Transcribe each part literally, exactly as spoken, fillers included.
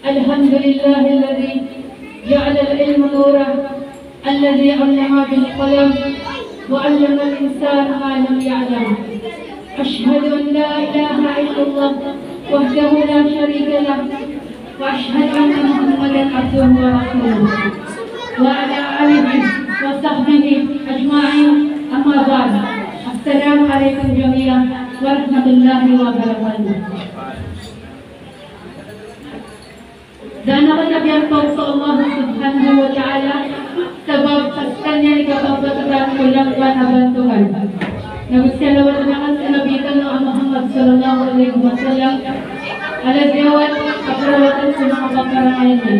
الحمد لله الذي جعل العلم نورا، الذي علم بالقلم وعلم الإنسان ما لم يعلم. أشهد أن لا إله إلا الله وحده لا شريك له، وأشهد أن محمدا عبده ورسوله، وعلى آله وصحبه أجمعين. أما بعد، السلام عليكم جميعا ورحمة الله وبركاته. Da akn a miyambaw so Allah subhanahu wa ta'ala, sabap sa skaniyan i kapapatatan ko langowan a bantogan. Na salawat akn so Nabi tano a Muhammad sallallahu alaihi wasallam, a lagid a kaparawatan so manga paparangayan iyan.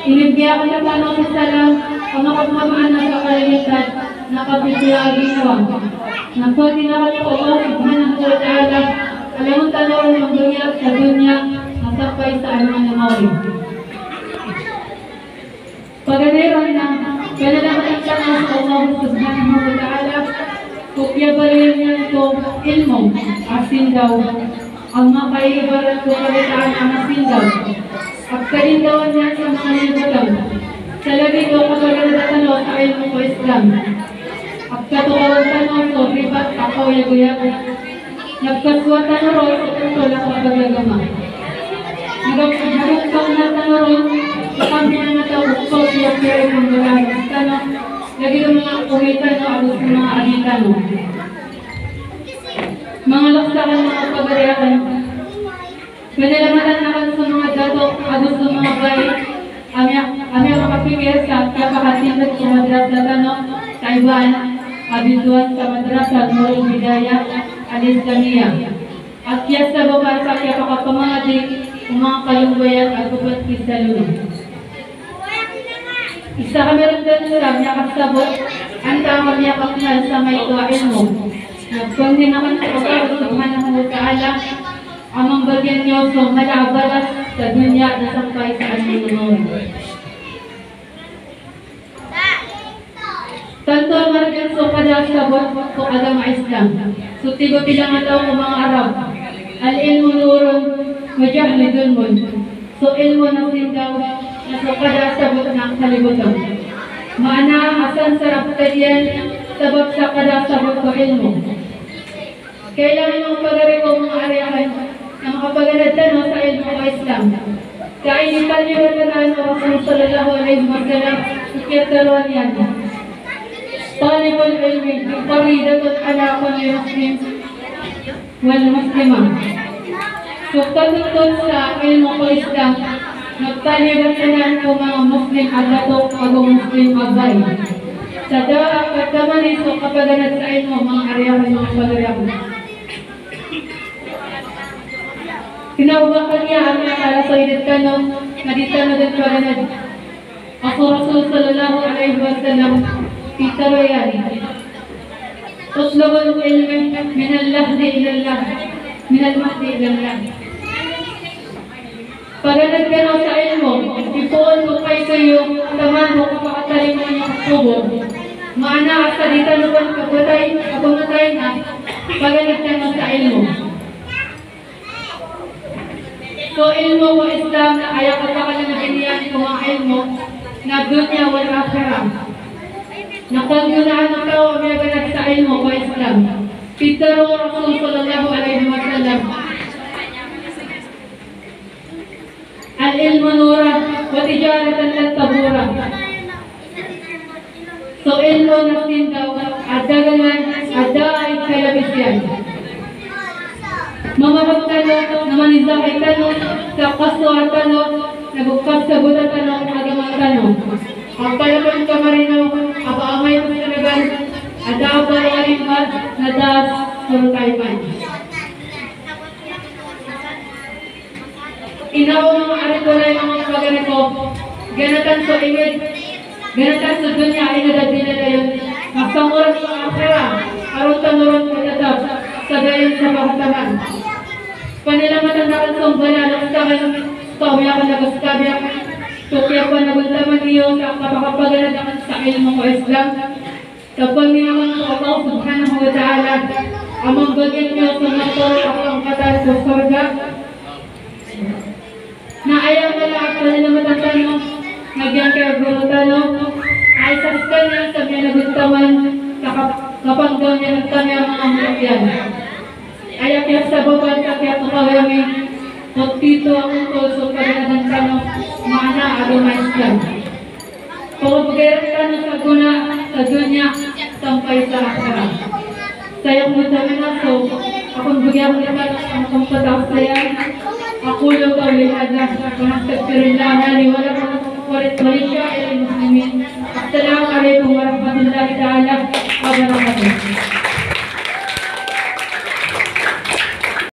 Inibgay akn rktano so salam a makapmaana sa kalilintad na kapipiya a ginawa. Na pangnin akn ko Allah subhanahu wa ta'ala a langon tano ron mambagian sa doniya na sampay sa alongan a mawri. Paganay ron na panalangkatan tano so Allah subhanahu wa ta'ala ko kiyabaloy niyan ko ilmo a sindaw a makaibarat ko kagitaan a masindaw a pkadindawan iyan sa manga liyobotan sa lagid o kapaganad tano sa ilmo ko Islam a pkatokawan tano so ribat a kaoyagoyag. Na pkasowa tano ron so ptol a kapagagama. Na pkatokawan tano ron so kaminamata o pagpiyapiya ko manga anak tano, lagid o manga oway tano ago so manga agi tano. Manga loks akn, manga pagari akn, panalamatan akn so manga dato ago so manga bai a miya, a miyakapikir sa kiyapakatindg ko madrasa tano sa Iban a bitowan sa Madrasa Nurul Hidayah Al-Islamiyah. A kiyasabapan sa kiyapakapamangadi o manga kalombayan a gopn ki saloni. Isa kami ron dn sa miyakasabot antaa ka miyakaknal sa maito a ilmo. Na pangnin akn ko Allah subhanahu wa ta'ala a mambagian iyo so mala a balas sa doniya na sampay sa alongan a mawri. Tanto a margn so kada a sabot ko agama Islam. So tig o pila nga taw ko manga Arab, "Al-ilmu nurun wal jahlu zulmun." So ilmo na sindaw, na so kada a sabot na kalibotn. Maana a san sa rap tadiyan sabap sa kada a sabot ko ilmo. Kailangan, manga pagari ko, manga ari akn, na makapaganad tano sa ilmo ko Islam. Ka initaliyabatan o Rasul sallallahu alaihi wasallam so kiyatharoa niyan: "Talibul ilmi faridatun ala kulli muslim wal muslimah." So pagtutun sa ilmo ko Islam na taliyabatan ko manga Muslim a dato ago Muslim a bai. Sa da a pagkamani so kapaganad sa ilmo, manga ari akn, manga pagari akn. Kna o ba kaniya a miyakala so idad tano na di tano dn paganad. A so Rasul sallallahu alaihi wasallam, pitharo iyan: "Utlubul ilma minal lahdi ilal lahd, minal mahdi ilal lahd." Paganad kano sa ilmo, ipoon ko kaito iyo taman ko kapakatalingoma niyo ko kobor. Maana a sa di tano pn kapatay, kapatay na, paganad kano sa ilmo. So ilmo ko Islam na aya kapakalanadi niyan ko manga ilmo na doniya wal akhirah. Na kagiya a taw a miyaganad sa ilmo ko Islam. Pitharo o Rasul sallallahu alaihi wasallam: "Al-ilmu nurun wa tijaratan lan tabura." So ilmo na sindaw a dagangan a da a ipkhalabis iyan. Mamakap tano na manizakay tano sa kasowa tano na go kasabotan tano a agama tano. A palapn ka marinaw a ba amay ko sinagan a da a ba lawari man na da a sorotay man. Ino, manga ari ko, manga pagari ko, ganatan so ingd, ganatan so doniya a ingd a dii lalayon, na sangoran so akhirah a ron tano ron katatap sa dayon sa pahataman. Panilamatan akn so mbala a loks akn, so kawmi akn ago so kabiyak, so kiyapanagontaman iyo sa kapakapaganad akn sa ilmo ko Islam. Sa pangni akn ko Allah subhanahu wa ta'ala a mambagian iyo so mataw a pangkatan ko sorga. Panalamatan tano na giyangkaya guro tano a isa skaniyan sa miyanagot taman sa kap-, kapanggaw niyan rkami a manga murid iyan. Aya kiyasabapan ka kiyatokawi ami ko tito a kontol so paganadan tano, maana a agama Islam. Pagobgay rktano sa gona sa doniya sampay sa akhirat. Saya ko mataman a so, ako mbgay ako rktano sa kampatawasaya. أقول قولي هذا وأستغفر الله لي ولكم ول-، ولسائر المسلمين. السلام عليكم ورحمة الله تعالى وبركاته.